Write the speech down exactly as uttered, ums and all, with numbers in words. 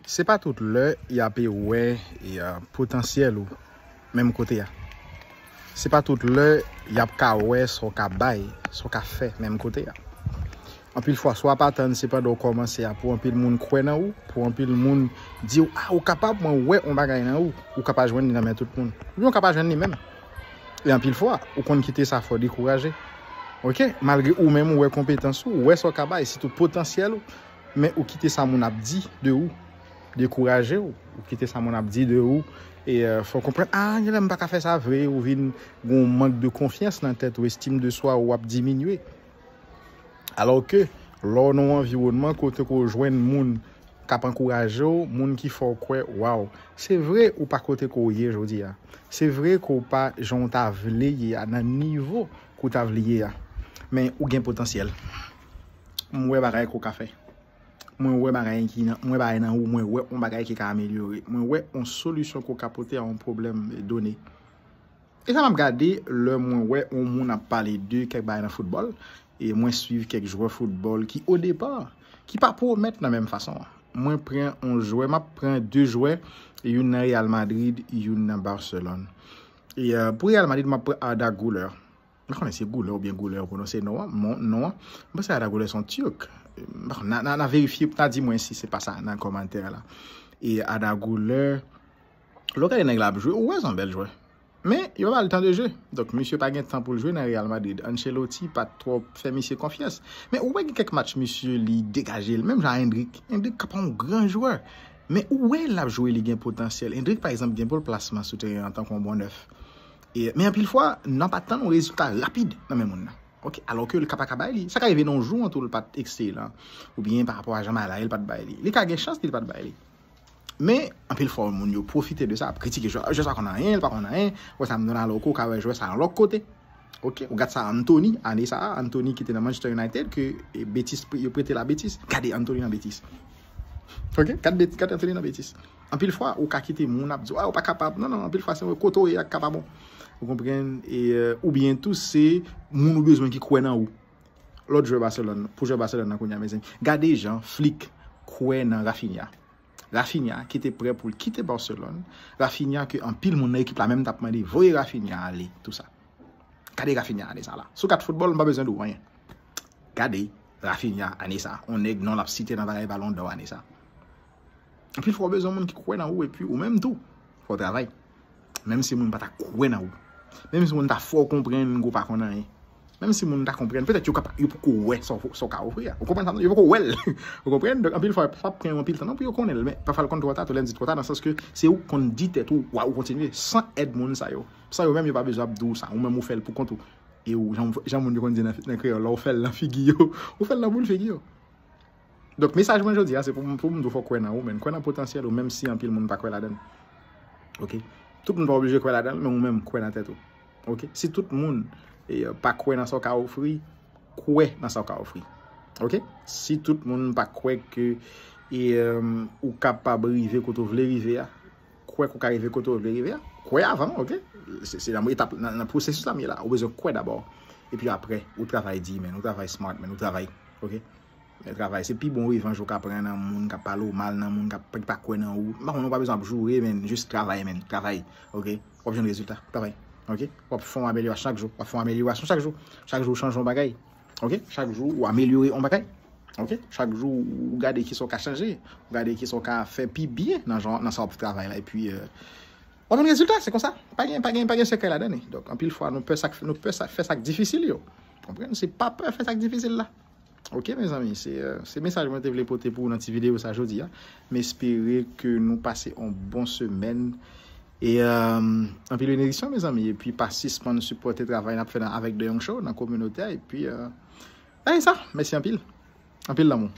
Se pa tout lè y ap wè e, uh, potansyèl ou menm kote a. Se pa tout lè y ap ka wè sa w ka bay, sa w ka fè menm kote a. Anpil fwa, sa w ap atann se pandan w kòmanse a pou anpil moun kwè nan ou, pou anpil moun di w, ah, ou kapab, mwen wè yon bagay nan ou, ou ka pa jwenn li nan men tout moun. Oubyen ou ka pa jwenn li menm. E anpil fwa, ou konn kite sa fè w dekouraje. Ok? Malgre ou menm ou wè konpetans ou, ou wè sa w ka bay, sitou potansyèl ou, men ou kite sa moun ap di de ou dekouraje w, ou kite sa moun ap di de ou, e, euh, fè w konprann, ah, genlè m pa ka fè sa vre, ou vin gen yon mank de konfyans nan tèt ou, estime de soi ou ap diminye. Alò ke, lè w nan yon anviwònman kote ke w jwenn moun k ap ankouraje w, moun ki fè w kwè, waw, se vre ou pa kote ke w ye jodi a. Se vre ke w pa jan w ta vle ye a, nan nivo ke w ta vle ye a. Men ou gen potansyèl. M wè bagay ke w ka fè. Mwen wè bagay ki nan, mwen bagay nan ou, mwen wè yon bagay ki ka amelyore. Mwen wè yon solisyon ke w ka pote a yon pwoblèm done. E sa m ap gade lè mwen wè yon moun ap pale de kèk bagay nan foutbòl, e mwen swiv kèk jwè foutbòl ki, o depa, ki pa pwomèt nan menm fason an. Mwen pran yon jwè, m ap pran de jwè, youn nan Real Madrid, youn nan Barcelone. E, euh, pou Real Madrid, m ap pran Arda Güler. M pa konnen se Goulè oubyen Goulè yo pwononse non an, mon, non an. M panse Arda Güler se yon Turk. M pa konn, n a, n a, n a verifye, n a di mwen si se pa sa nan kòmantè la. E Arda Güler, lè w gade nèg la ap jwe, ou wè se yon bèl jwè. Men, yo pa ba l tan de jeu. Donk, misye pa gen tan pou l jwe nan Real Madrid. Ancelotti pa t twò fè misye konfyans. Men ou wè gen kèk match, misye, li degaje l. Menm jan a Endrick. Endrick ka pa yon gran jwè. Men ou wè l ap jwe, li gen potansyèl. Endrick, pa egzanp, gen pou l plasman sou teren an tankou yon bon nèf. E, men anpil fwa, n ap atann yon rezilta rapid nan men moun nan. Ok, alò ke l ka pa ka bay li. Sa ka rive nan yon jou an tou l pa t ekselan. Oubyen pa rapò a jan bagay la ye, l pa t bay li. Li ka gen chans li pa t bay li. Men, anpil fwa, moun yo pwofite de sa, ap kritike jwè, jwè sa konn anyen, l pa konn anyen. Wè sa m di w la, alò ke w ka wè jwè sa yon lòt kote. Ok, ou gad sa Anthony, ane sa a, Anthony ki te nan Manchester United, ke, e, Betis, yo prete la Betis. Gade Anthony nan Betis. Ok, gad Bet-, gad Anthony nan Betis. Anpil fwa, ou ka kite moun ap di w, ah, ou pa kapab. Non, non, anpil fwa, se kote w ye a k kapab. Ou konprann? E, euh, oubyen tou, se moun ou bezwen ki kwè nan ou. Lòt jwè Barcelone, pou jwè Barcelone nan kounye a, mezanmi. Gade jan Flick kwè nan Raphinha. Raphinha ki te prè pou l kite Barcelone. Raphinha ke anpil moun nan ekip la menm t ap mande, voye Raphinha ale, tou sa. Gade Raphinha ane sa la. Si w gad foutbòl, m pa bezwen di w anyen. Gade Raphinha ane sa. Yon nèg non l ap site nan bagay Ballon d'Or ane sa. Anpil fwa w bezwen moun ki kwè nan ou epi ou menm tou, fò w travay. Menm si moun pa ta kwè nan ou. Menm si moun ta fè w konprann ke w pa konn anyen. Menm si moun ta konprann, petèt yo ka pa, yo poko wè sa w, sa w ka ofri a. Ou konprann sa m di? Yo poko wè l. Ou konprann? Donk, anpil fwa, pa pran yo anpil tan non pou yo konnen l. Men, pafwa l konn twò ta, tou lè m di twò ta, nan sans ke se ou k konn di tèt ou, waw, ou kontinye, san èd moun sa yo. San yo menm, yo pa bezwen ap di w sa. Ou menm, ou fè l pou kont ou. E ou, jan, jan moun yo konn di nan, nan kreyòl la, ou fè l nan figi yo. Ou fè l nan boul figi yo. Donk, mesaj mwen jodi a, se pou, pou m di w fò w kwè nan ou menm. Kwè nan potansyèl ou, menm si anpil moun pa kwè ladan l. Ok? Tout moun pa oblije kwè ladan l, men ou menm kwè nan tèt ou. Ok? Si tout moun, e, pa kwè nan sa w ka ofri, kwè nan sa w ka ofri. Ok? Si tout moun pa kwè ke, e, em, ou kapab rive kote w vle rive a, kwè ke w ka rive kote w vle rive a, kwè avan, ok? Se, se nan etap, nan, nan pwosesis la m ye la. Ou bezwen kwè dabò. Epi apre, ou travay di, men, ou travay smart, men, ou travay, ok? Men travay, se pi bon revanj ou ka pran nan moun k ap pale w mal, nan moun k ap, ki pa kwè nan ou. M pa konnen, ou pa bezwen ap joure, men, jis travay, men, travay, ok? W ap jwenn rezilta, travay, ok? W ap fè yon amelyorasyon chak jou, w ap fè yon amelyorasyon chak jou. Chak jou, w chanje yon bagay, ok? Chak jou, w amelyore yon bagay, ok? Chak jou, ou gade kisa w ka chanje, ou gade kisa w ka fè pi byen nan jan, nan sa w ap travay la, epi, euh, w ap jwenn rezilta, se konsa. Pa gen, pa gen, pa gen sekrè ladan li. Donk, anpil fwa, nou pè sa k, nou pè sa, fè sa k difisil yo. Konprann? Se pa pè fè sa k difisil la. Ok, mezanmi, se, euh, se mesaj mwen te vle pote pou ou nan ti videyo sa jodi a. M espere ke nou pase yon bon semèn. E, euh, anpil benediksyon, mezanmi. Epi pa sispann sipòte travay n ap fè nan, avèk The Young Show nan kominote a. Epi, euh, e sa, mèsi anpil. Anpil lanmou.